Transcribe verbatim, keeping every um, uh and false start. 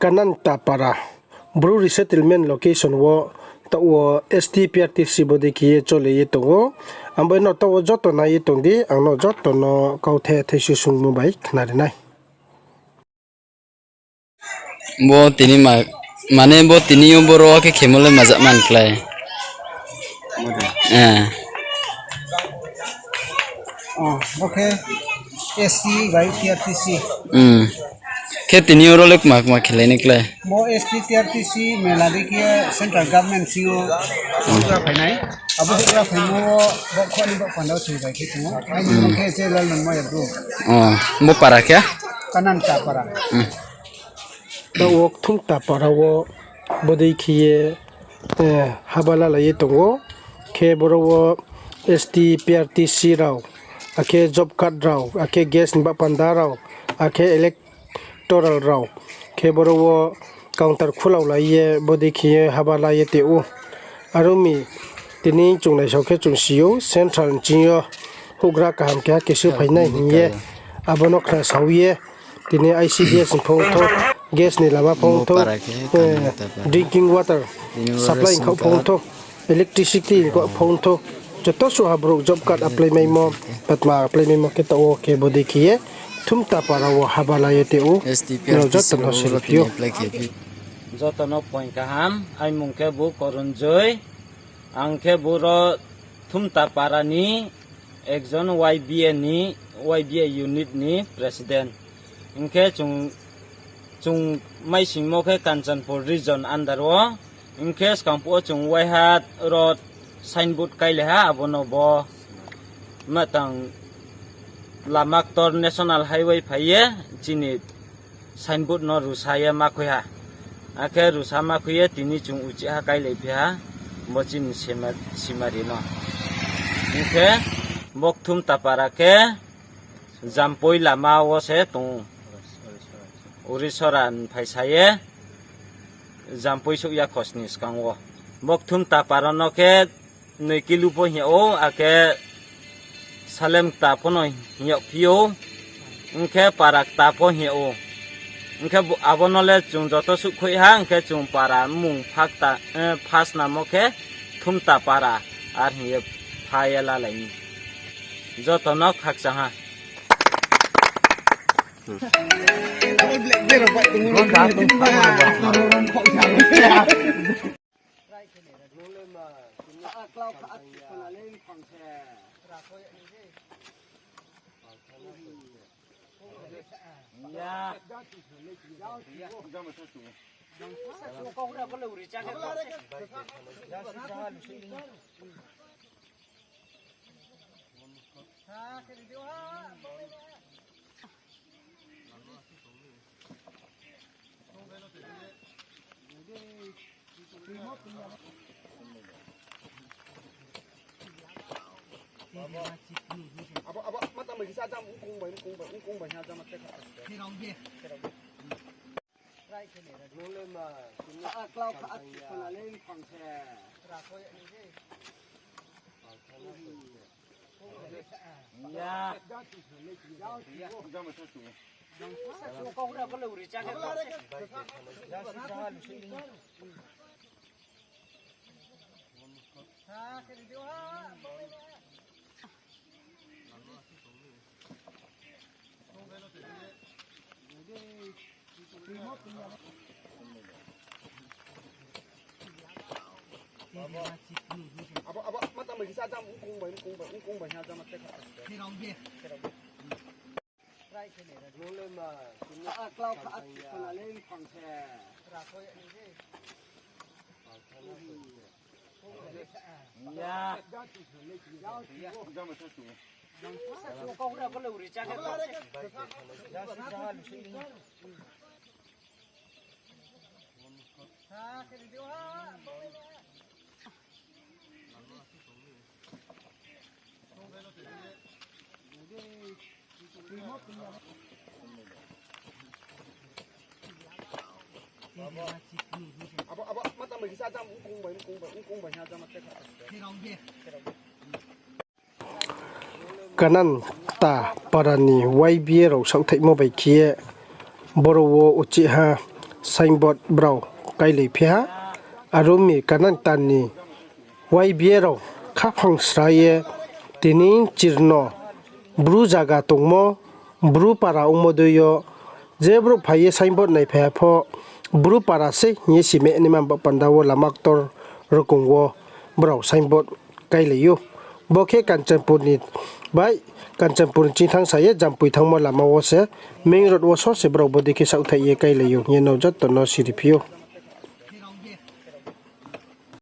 Kananta Para, Bru resettlement location wo taoh wo S T P R T C bodei khe ye chole ye tong ou. Ang bai no taoh wo joto nai ye tong di, ang no joto no kauthai thaisu sungmo bai khnari nai. Bo tini ma, mane bo tini yo boro wo khe khemo le maja man klái. Eh. Oh, bo khe S T bai P R T C. Hmm. Khe tini yo ro le kma kma khelai ni klái. Bo S T P R T C mela dei khe central government sing yo houhgra phainai. Abo houhgra phaimo wo bo kho ni bo panda wo chung bai khe tong ou. Aini mung khe je Lalman Maya Bru. Oh, bo para khe? Kananta Para. Hmm. Taoh wo Kthumta Para wo bodei khe ye, eh, haba lalai ye tong ou. Khe boro wo S T, P R T C rao, akhe job card rao, akhe gas ni bah panda rao, akhe electoral rao. Khe boro wo counter khulao lai ye bodei khe ye haba la ye tong ou. Aro mi tini chung naisao khe chung si ou, central ni ching yo houhgra kaham keha kesu phainai hing ye abo no khna sao ye, tini I C D S ni pho ongthou, gas ni lama pho ongthou, drinking water supply ni khaoh pho ongthou, electricity ni khaoh pho ongthou, joto suh ha brouh job card apply maimo, patma apply maimo khe taoh wo khe bodei khe ye Kthumta Para wo haba la ye tong ou, nrao joto no siriphi ou. Joto no point kaham, aini mung khe bo Korunjoi, ang khe boro Kthumta Para ni ekjon Y B A ni, Y B A unit ni president. Hing khe chung, chung maisingmo khe Kanchanpur region under wo. Hing khe skang phuh wo chung waiha ro signboard kailai ha, abo no bo matang lama ktor national highway phai ye chini signboard no rusa ye ma khui ha. Akhe rusa ma khui ye tini chung uchih ha kailaiphi ha, bo chini sima-, simari no. Hing khe bo Kthumta Para khe Jampoi lama wo se tong ou. Urisora ni phaisa ye Jampoi souh ya khosni skang wo. Bo Kthumta Para no khe noi kilu pho hing yag ou, akhe Salem kta pho no hing yagphi ou, hing khe para kta pho hing yag ou. Hing khe abo no le chung joto suhkhoih ha, hing khe chung para mmung pha kta, eh, pha snamo khe Kthumta Para, ar hing ye pha ye lalai mi. Joto no khakchang ha. Abo, abo, mata mai kisa jam, ungkung bai, ungkung bai, ungkung bai, ha jam, ate kha. Abo, abo, mata mai kisa jam, ungkung bai, ungkung bai, ungkung bai, ha jam, ate kha. Abo, abo, mata mai kisa jam, ungkung bai, ungkung bai, ungkung bai, ha jam, ate kha. Kananta Para ni Y B A rao saohthaihmo bai khe ye, boro wo uchih ha signboard brao káilai phi ha. Aro mi kanang tan ni Y B A rao khaphang sra ye tini chirno Bru zaga tongmo, Bru para ongmo dei yo, je brouh phai ye signboard naiphai ha pho, Bru para sei hing ye sime naima ba panda wo lama ktor rokong wo brao signboard káilai ou. Bo khe Kanchanpur ni bai Kanchanpur ni chingthanng sa ye Jampui thanngmo lama wo se, main road wo so se brao bodei khe saohthaih ye káilai ou hing ye nrao joto no siri phi ou.